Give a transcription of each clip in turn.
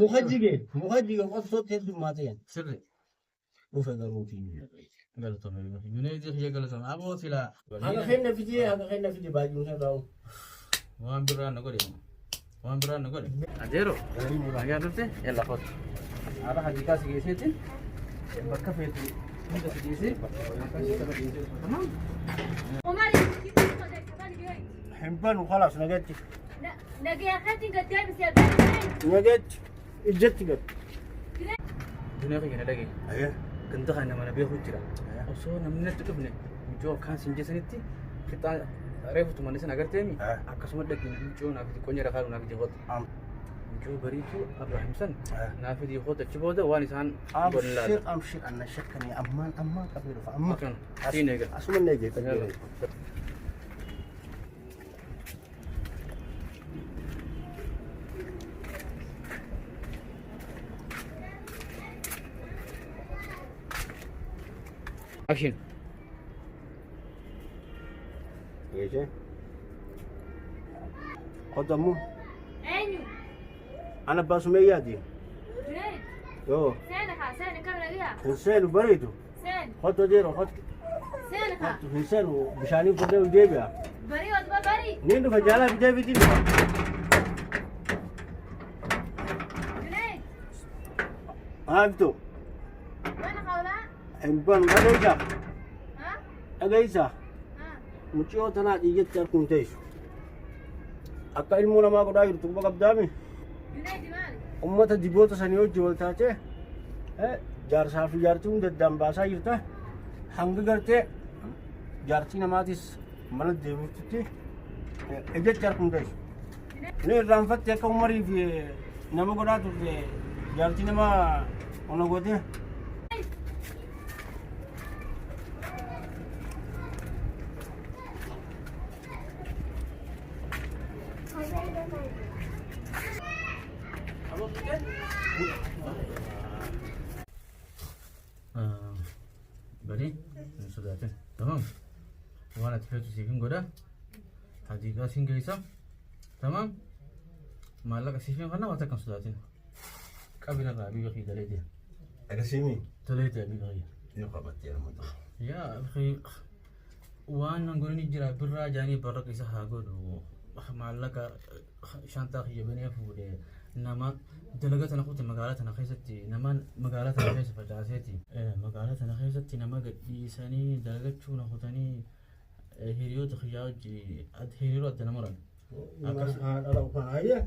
Muka jige, muka jige qottootti heddummaate yan. Sirri. Dhufe garuu fi. Galatoome. Junaydii kiyya galatoome. Aboo silaa. Haga kenna fidee, haga kenna fidee baay'uun irraa. Waan biraan na godhe. Waan biraan na godhe. Adeero. Nagaa dhufte yalla kootu. Haala haqiiqaa si geesseetti bakka feetu hunda si geessee akka si tapha geessee tamam. Umar Hin banu khalaas nagatti. Nagaya keetiin gad deebisee bani. Nagatti. Ijjatti gad. Duniyaa kiyya na dhagaye. Ganda kana nama na beeku jira. Osoo namni natti dhufne mucoo akkaan siin jeessanitti qixxaa reefu tumanne sana agarteemi akkasuma dhagine mucoo naaf xiqqoo nyaara kaalu naaf xiqqootu. Mucoo bariitu Abrahaam san naaf xiqqootu achi booda waan isaan godhan laala. Amshir amshir anna shakkanii ammaan ammaan qabee dhufa amma. Akkan siin eega. Asuma na eegee qabee. Action. Eegee. Qotamu. Eenyu? Ana abbaa Sumeeyyaati. Junayd. Yoo. Seena kaa seena kam nagaya? Hin seenu bareedu. Seen. Kottu adeero kottu. Seena kaa. Kottu hin seenu bishaanii fudhee ol deebi'a. Barii oduma barii. Niin dhufa jaalaa fidee fitii dhufa. Junayd. Haa bitu. Mana hawlaa? Hin banu dhageessa. Ha? Dhageessa. Ha? Mucayyoo tanaa dhiigetti harkuun teessu. Akka ilmoo namaa godhaa jirtu quba qabdaami. Junayd maali? Ummata diboota sanii wajji wal taatee jaarsaa fi jaartii hunda addaan baasaa jirta. Hanga gartee jaartii namaatis mana deebiftutti ijatti harkuun teessu. Ni irraanfatte akka umarii fi nama godhaa turte jaartii namaa ona gootee. Bari hin sodaatin. Tamam. Waan ati feetu siif hin godha. Hadiiqaa siin geessa. Tamam. Maallaqa siif hin kenna waan takka hin sodaatin. Qabina irraa habiiba kiyya daleete. Akkasiimi. Daleete habiiba kiyya. Yoo qabattee armatu. Yaa akhi waan nan godhani jira birraa jaanii barraqa isa haa godhu maallaqa shantaa kiyya banee fuudhe nama dalaga tana kute magaalaa tana keessatti nama magaalaa tana keessa facaaseeti magaalaa tana keessatti nama gadhiisanii dalagachuu na kutanii hiriyoota kiyyaa wajji hiriiroo adda nama muran Akkas. Haadha kan ayya.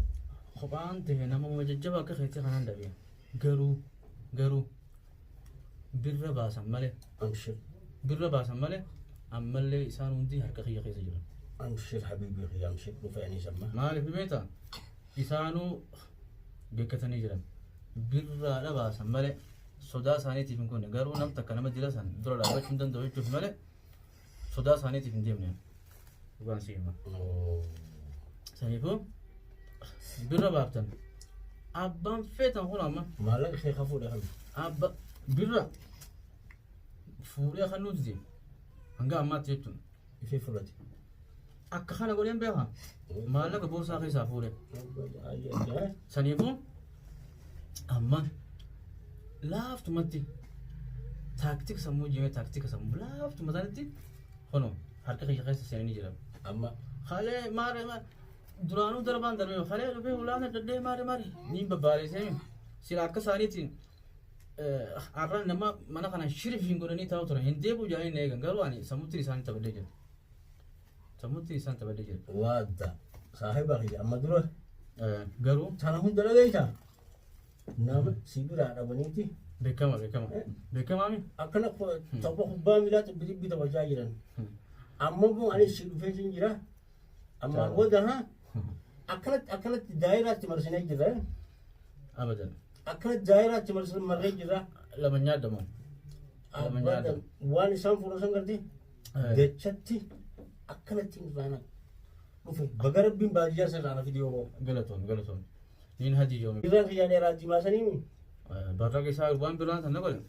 Kophaan ta'e nama jajjaba akka keetii kanaan dhabe garuu garuu birra baasan malee Amshir. Birra baasan malee ammallee isaan hundi harka kiyya keessa jiran. Amshir habiibii kiyya amshir dhufe anis amma. Maaliif beektaa? Isaanuu beekkatanii jiran. Birraadha baasan malee sodaa isaaniitiif hin kunne garuu nam takka nama dila san dura dhaabbachuu hin danda'u jechuuf malee sodaa isaaniitiif hin deemne. Dhugaan si hima. Saniifuu birra baaftan. Abbaan feetan kun amma Maallaqa kee kafuudha kan. abba birra fuudhee kan nuti deemu hanga ammaatti jechuun Ifee fudhate. akka kana godheen beeka maallaqa boorsaa keessaa fuudhee. Saniifuu amma laaftumatti taaktika sammuu jimee taaktika sammuu laaftuma sanitti kunoo harka kiyya keessa seenanii jiran. Amma Kalee maare duraanuu darbaan darbee kalee dhufee ulaana dadhee maare maare niin babbaareessee sila akka isaaniitiin har'a nama mana kana shirif hin godhanii taa'u turan hin deebi'u jedhanii na eegan garuu ani sammuutti isaanii taphadhee jira. Sammuutti isaan taphadhee jira. Waadda saahiba kiyya amma dura Garuu sana hunda dhageessa. Nama si biraa dhabaniiti. Beekama beekama. Beekamaa mi? Akkana tapha kubbaa miilaa xibbi xibbi taphachaa jiran. Amma immoo anis si dhufee sin jira. Ammaan booda haa akkanatti akkanatti daayiraatti marsinee jirra. Abadan. Akkanatti daayiraatti marsinee marree jirra. Lama nyaadamu. Lama nyaadamu. Waan isaan fuudhan san gartee dachatti akkanatti hin faana dhufe. Baga rabbiin baadiyyaa sirraa na fidee oboo. Galatoon galatoon. Niin hajii yoomi. Irraan kiyyaa dheeraa diimaa sanii Barraqa isaa waan biraan sana godhe.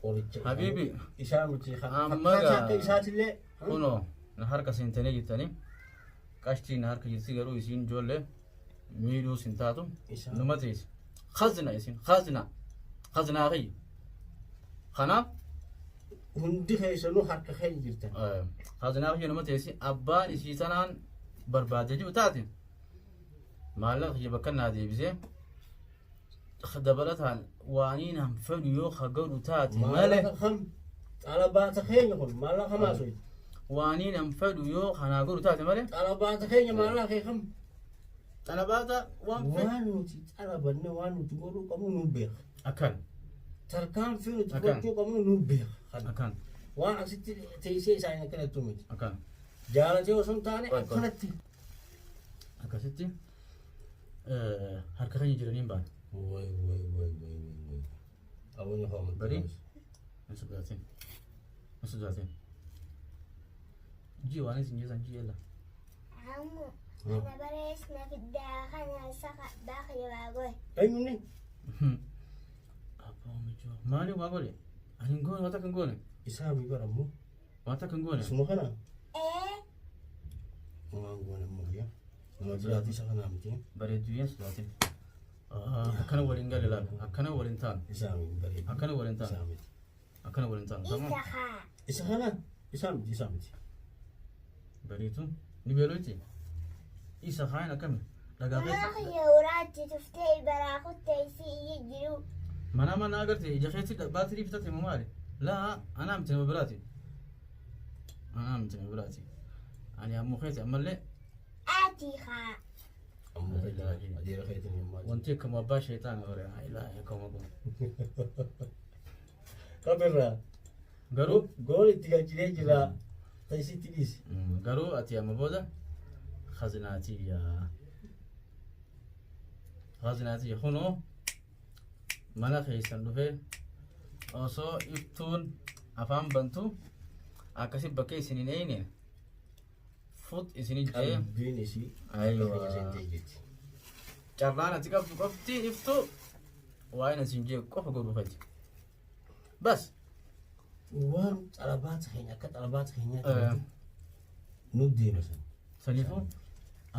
Qoricha. Habiibi. Isaa miti kan Amma fakkaataa gaa- akka isaatillee. Kunoo na harka seentanii jirtanii. Qashtii na harka jirti garuu isiin ijoollee. Miidhuus hin taatu. Isaa. Numa teessi. Khazna isin khazna. Khaznaa kiyya. Kanaaf Hundi keessanuu harka keenya jirtan. Khaznaa kiyya numa teessi abbaan isii tanaan barbaade jiru taate maallaqa kiyya bakka naa deebisee dabalataan waaniin han fedhu yoo ka godhu taate malee Maallaqa kam xalabaata keenya kun maallaqa kamaa soyi. Waaniin han fedhu yoo kanaa godhu taate malee Xalabaata keenya maallaqa kee kam. Xalabaata waan fedhu Waan nuti xalabanne waan nuti godhuu qabnu nu beeka. Akkan Tarkaanfii nuti Akkan. gochuu qabnu nu beeka. Kana. Akkan Waan asitti teessee isaanii akkanattu miti. Akkan Jaalatee osoo hin taane Qoy, qoy. akkanatti. Akkasitti harka keenya jiraniin baana. Way way way way way way. Abonyi hooma. Bari? Hin sodaatin. Hin sodaatin. Jii waan isin jeesan jii ella. Ammo kana barees na fiddaa kana saka abbaa kiyya waa godhe. Eenyunni? Abbaa mijuu. Maali waa godhe? Ani hin goone waan takka hin goone. Isaa mi bara ammoo. Waan takka hin goone. Isuma kana. Ee. Waan goone ammoo kiyya. Nama biraati isa kanaa miti. Bareedduu hin sodaatin. Akkana waliin galle laal. Akkana waliin taanu. Isaa mi bareedu. Akkana waliin taanu. Isaa miti. Akkana waliin taanu. Tamam. Isa haa. Isa kana isaa miti isaa miti. Bareedu ni beeloyti. Isa kaan akkami? Dhagaa Mana keessa. kiyya waraatti tuftee baraa kuttee isii iyya jiru. Mana mana agarte ija keetti baatirii bitate moo maali? Laa anaa miti nama biraati. Anaa miti nama biraati. Ani ammoo keeti ammallee Ati haa. Ammoo keetiin adeera keetiin himmaa. Wanti akkuma abbaa sheexaana bare ilaahi akkuma kun. Qabirraa. Garuu Gool itti galchinee jira. Ta'isitti dhiisi. Garuu ati amma booda khazinaatiyya. Khazinaatiyya kunoo mana keessan dhufee osoo iftuun afaan bantu akkasi bakka isin hin eeyne fut isin jee. Qalbiin isii Aywa. akka keenya seentee jirti. Carraan ati qabdu qofti iftu waa'een isin jee qofa godhuu feeti. Bas. Waan xalabaata keenya akka xalabaata keenyaatti nu deema san. Saniifuu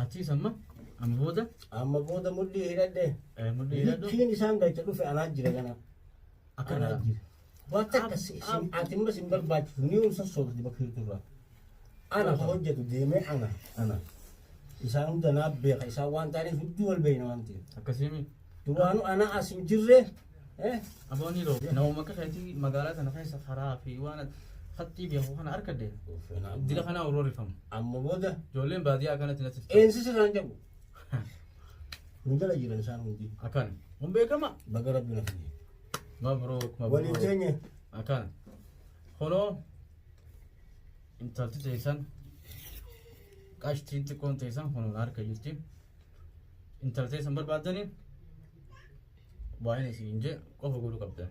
achiis amma amma booda. Amma booda mudhii hidhadhe. Mudhii hidhadhu. Likkiin isaan galcha dhufe anaa jira kana. Akka Anaa kanaa. jira. Waan takka ati immoo sin barbaachisu ni umsa soorti bakka jirtu irraa. Ana ka hojjetu deemee ana ana. Isaan hunda naa beeka isaan waan ta'aniif hudduu wal beekna waan ta'eef. Akkasiimi. Duraanuu ana as hin jirre. Aboo ni roo. Namuma akka keetii magaalaa tana keessa karaa fi waan haxxii beeku kana arkadde. Dila kanaa urroorrifamu. Amma booda. Ijoolleen baadiyyaa akkanatti natti fita. Eensisa isaan jedhu. Nu jala jiran isaan hundi. Akkan. Kun beekama. Baga rabbi na fide. Mabruuk mabruuk. Waliin teenye. Akkan. Kunoo intalti teessan qashtiin xiqqoon teessan kunoo harka jirti. Intala teessan barbaaddanii waa'een isin jee qofa godhuu qabdan.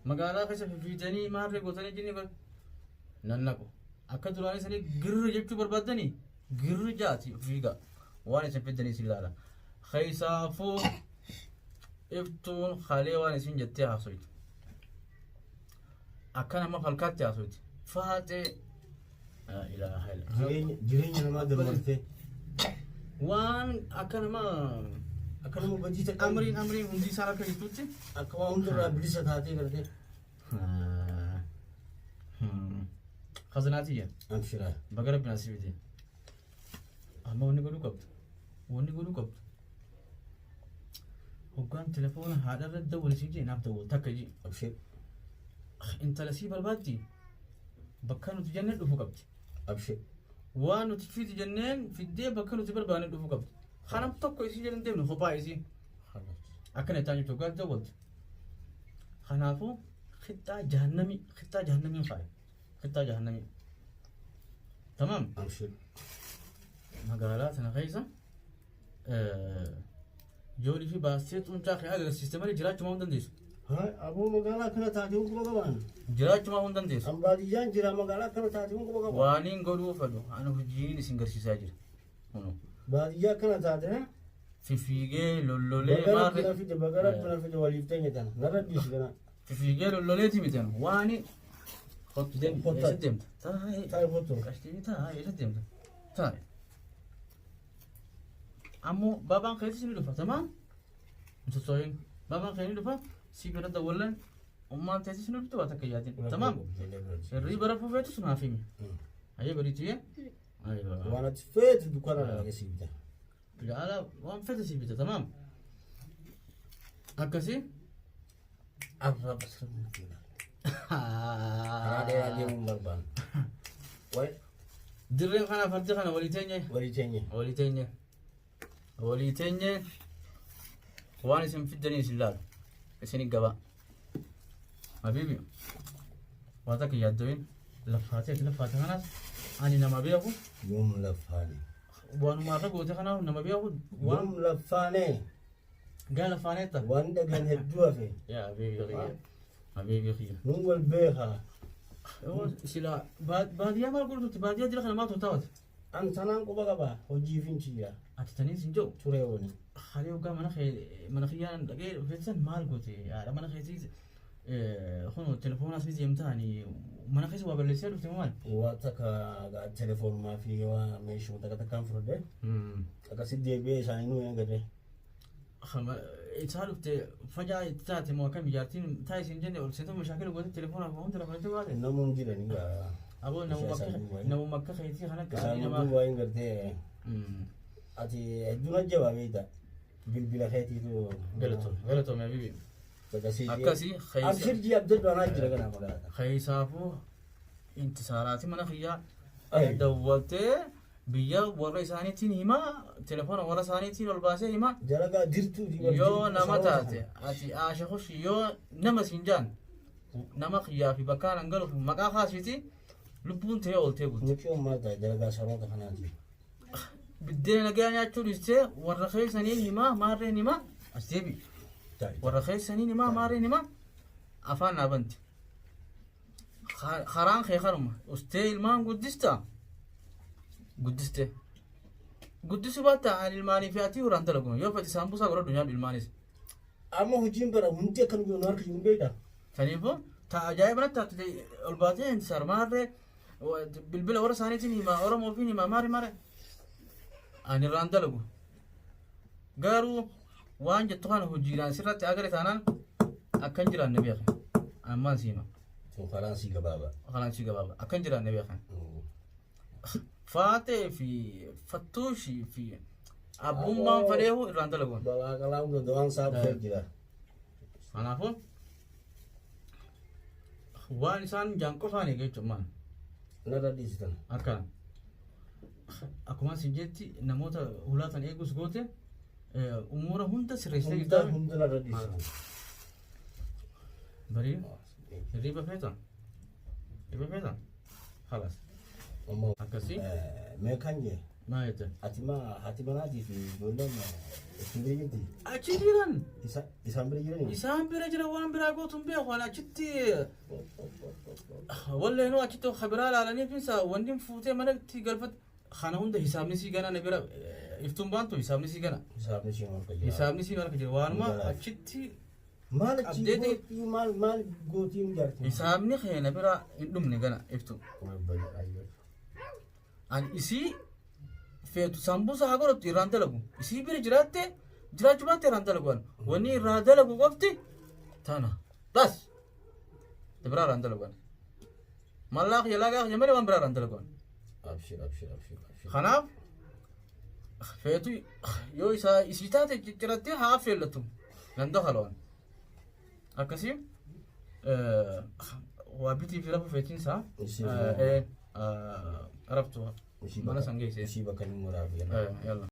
Magaalaa keessa fifiitanii maarree gootanii jinni bar nan naqu. Akka duraanii sanii girri jechuu barbaaddanii girri jaati fiiga. Waan isin fiddanii isin ilaala. Keessaafuu iftuun kalee waan isin jettee haasoytu. Akka nama falkaatti haasoyti. Faaxee. Laa ilaaha illa. Jireenya jireenya namaa dabartee. Waan akka nama Akka nama badii takka. Amriin amriin hundi isaan akka jirtutti. Akka waan hundarraa bilisa taatee gartee. Khazinaatiyya. Abshiraa. Baga rabbi nasii fide. Amma wanni godhuu qabdu. Wanni godhuu qabdu. Hoggaan telefoona haadha irra dawwali siin jee naaf dawwal takka jee. Abshir. Intala sii barbaaddi bakka nuti jennee dhufuu qabdi. Abshir. Waan nuti fidi jenneen fiddee bakka nuti barbaanne dhufuu qabdi. Kanam tokko isii jedhan deemne kophaa isii. Akkana ittaan jirtu hoggaa dawwaltu. Kanaafuu qixxaa jahannamii qixxaa jahannamii kaaye. Qixxaa jahannamii. Tamaam. Abshir. Magaalaa tana keessa Joolii fi baastee xuuncaa kee agarsiiste malee jiraachumaa hin dandeessu. Haa aboo magaalaa akkana taate hin quba qabaan. Jiraachumaa hin dandeessu. An baadiyyaan jira magaalaa akkana taate hin quba qaba. Waaniin godhuu fedhu ani hojiin isin garsiisaa jira. Kunoo. Baadiyyaa akkana taate ha. Fifiigee lollolee Baga rabbi maarree. na fide baga rabbi na fide waliif teenya tana. Narra dhiisi kana. Fifiigee lolloleeti miti ani waani. Kottu deemi. Kottu. Eessa deemta? Taa'ee. Taa'e kottu. Qashtii taa'ee eessa deemta? Taa'e. Ammoo baabaan keetis ni dhufa tamaam. Hin sossoohin. Baabaan kee ni dhufa si bira dawwallan ummaan teetis ni dhuftu waa takka yaadin. Tamaam. Hirriiba rafuu feetus naaf himi. Ayyee bariitiyee. Waan ati feetu dukkaana dhaqee si bita. Ala waan fete si bita tamaam. Akkasii. Arraba sirrii. Karaa dheeraa deemuun barbaanna. Wayi Dirreen kana fardi kana walii teenye. Walii teenye. Walii teenye. Walii teenye. Waan isin fiddanii isin laalu. Isin gabaa. Habiibi. Waa takka yaaddoyin. Laffaatee ati laffaate kanaas ani nama beeku. Yoom laffaane? Waanuma irra goote kanaaf nama beeku. Waan Yoom laffaane? gaa laffaaneetta. Waan dhagaan hedduu hafe. Yaa habiibi kiyya. Habiibi kiyya. Nun wal beekaa. Sila baadiyyaa maal godhutti baadiyyaa jira kana maaltu taa'ate? An tanaan quba qaba hojiif hin jira. Ati taniin sin jiru. Turee wani. Halee hoggaa mana kee mana kiyyaan dhaqee dhufeessan maal goote haadha mana keetii kun telefoonaas ni deemtaani mana keessa waa balleessee dhufte moo maal? Waa takka telefoonumaa fi waa meeshuma takka takkaan fudhadhe. Akkasitti deebi'ee isaanii nuu eegate. Isaa dhufte fajaa itti taate moo akkam jaartiin taa'e siin jenne ol seentoo mashaakila goote telefoonaaf hunda lafa itti baate? Namuun jirani gaa. Aboo namuma akka keetii kanatti Isaan qaalii namaa. duuba hin gartee ati hedduun ajjabaa beekta. Bilbila keetiitu. Galatoome galatoome habibi. Akkasii. Akkasii Abshir jii abdadhu anaa jira kana magaalaa. Keessaafuu intisaaraati mana kiyyaa dawwaltee biyya warra isaaniitiin himaa telefoona warra isaaniitiin ol baasee himaa. Jalagaa jirtuu. Yoo nama taate ati aasha kushi yoo nama siin jaan nama kiyyaa fi bakkaan an galuuf maqaa kaasiiti lubbuun ta'ee ooltee bulti. Mucoo maal taate dalagaa saroota kanaati. Biddeen nagaa nyaachuu dhiistee warra keessaniin himaa maarreen himaa as deebi'i. Warra keessaniin himaa maarreen himaa afaan naa banti. Karaan kee kanuma ustee ilmaan guddista guddiste. Guddisuu baatta ani ilmaanii fi ati horaan dalagu yoo fedhi saambusaa godhadhu nyaadhu ilmaanis. Amma hojiin bara hundi akkam jiru nu harka jiru beektaa? Saniifuu ta ajaa'iba natti taate ol baatee intisaar maarree bilbila warra isaaniitiin himaa Oromoo fi himaa maari maare. Ani irraan dalagu. Garuu waan jettu kana hojiidhaan sirratti agare taanaan akkan jiraanne beeka. Ammaan si hima. Tun karaan sii gabaabaa. Karaan si gabaabaa. Akkan jiraanne beeka. Faatee fi fattuushii fi abbummaan fedheehu irraan dalagu. Balaa qalaa hunda dawaan isaa dhufee jira. Kanaafuu waan isaan jaan qofaan eega jechuun maal? Narra dhiisitan. Akkana. Akkuma isin jetti namoota hulaatan eegus goote umuura hunda sirreessitee Hunda jirtaa. hunda narra dhiisitan. Barii hirriiba feeta? Hirriiba feeta? Halas. Ammoo Akkasii. Mee kan jee Maal jette? ati maa haati manaatii fi ijoolleen isin bira jirti? Achi jiran. Isaan bira jiranii? Isaan bira jira waan biraa gootu hin beeku ani achitti walleenuu achitti kabiraa ilaalanii fi wanni fuutee manatti galfatte kana hunda hisaabni sii gana na bira iftuun baantu hisaabni sii gana. Hisaabni sii harka jira. Hisaabni sii harka jira waanuma achitti Maal achi qabdeeti. gootii maal maal gootiin jaarti? Hisaabni kee na bira hin dhumne gana iftu. Ani isii feetu sambuusa haa godhattu irraan dalagu. Isii bira jiraatte jiraachuu baatte irraan dalagu ani. Wanni irraa dalagu qofti tana. Bas. Biraa irraan dalagu ani. Mallaa kiyya laagaa kiyya malee waan biraa irraan dalagu ani. Abshir abshir abshir abshir. Kanaaf feetu yoo isaa isii taate ciccirattee haa affeellattu. Ganda kalawaan. Akkasii waa bitii fi rafu feetiin isaa. Isii Raftu Isii mana bakka san geesse. Isii bakka inni muraaf Yalla.